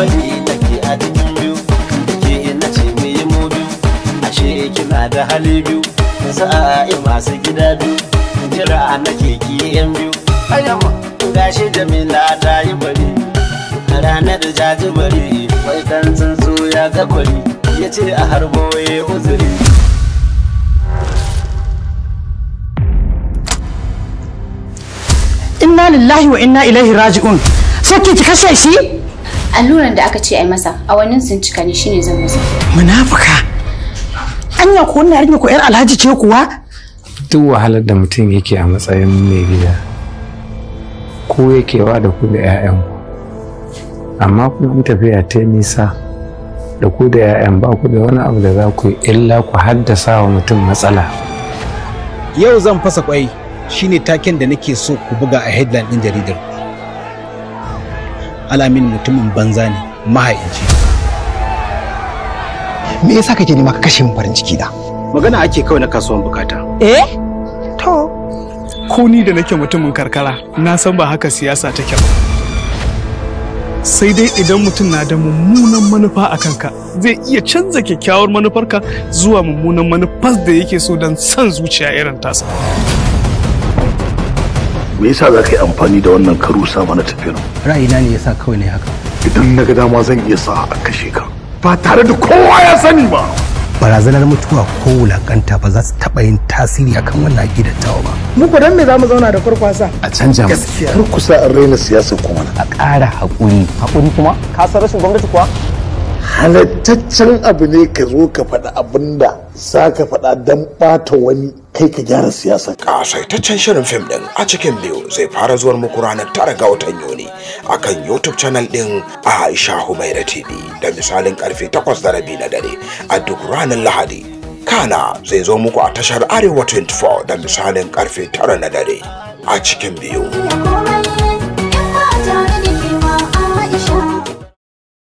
Faɗi take a cikin biyu, da ke na ce mu yi mu biyu, ashe kina da hali biyu, sa'a masu gida biyu, jira nake ki yan biyu. Ayyama, gashi Jamila ta yi bari, ranar jajibari, wai dan tsuntsu ya ga kwari, ya ce a harbo ya uzuri. Inna lillahi wa inna ilaihi raji'un. Sai ki kashe shi? Alluran da aka ce ai masa, awannin sun cika ne shine zan masa. Munafuka. Anya ko wannan yarinya ko yar Alhaji ce kuwa? Duk wahalar da mutum yake a matsayin mai gida, ko yake wa da ku da 'ya'yanku. Amma kuma in tafiya ta nisa da ku da 'ya'yan ba ku da wani abu da za ku yi illa ku haddasa wa mutum matsala. Yau zan fasa kwai shine taken da nake so ku buga a headline ɗin jaridar. Alamin mutumin banza ne, mahaici. Me yasa kake nema ka kashe min farin ciki da? Magana ake kawai na kasuwan bukata. Eh? To. Ko ni da nake mutumin karkara, na san ba haka siyasa take ba. Sai dai idan mutum na da mummunan manufa a kanka, zai iya canza kyakkyawar manufarka zuwa mummunan manufar da yake so don son zuciya irin tasa. Me yasa za ka yi amfani da wannan karusa mana tafiyar? Ra'ayina ne yasa kawai ne haka. Idan na ga dama zan iya sa a kashe ka ba tare da kowa ya sani ba. Barazanar mutuwa ko wulakanta ba za su taɓa yin tasiri akan wannan aƙidar tawa ba. Mu ko dan me za mu zauna da kwarkwasa? A canja mu. Gaskiya. Kar ku sa an raina siyasar kuma. A ƙara haƙuri. Haƙuri kuma? Ka san rashin gwamnati kuwa? Halattaccen abu ne ka zo ka faɗi abin da za ka faɗa don ɓata wani kai ka gyara siyasa. Ƙasaitaccen shirin fim ɗin a cikin biyu zai fara zuwar muku ranar 9 ga watan Yuni akan YouTube channel ɗin Aisha Humaira TV da misalin karfe 8:30 na dare a duk ranar Lahadi. Kana zai zo muku a tashar Arewa 24 da misalin karfe 9 na dare a cikin biyu.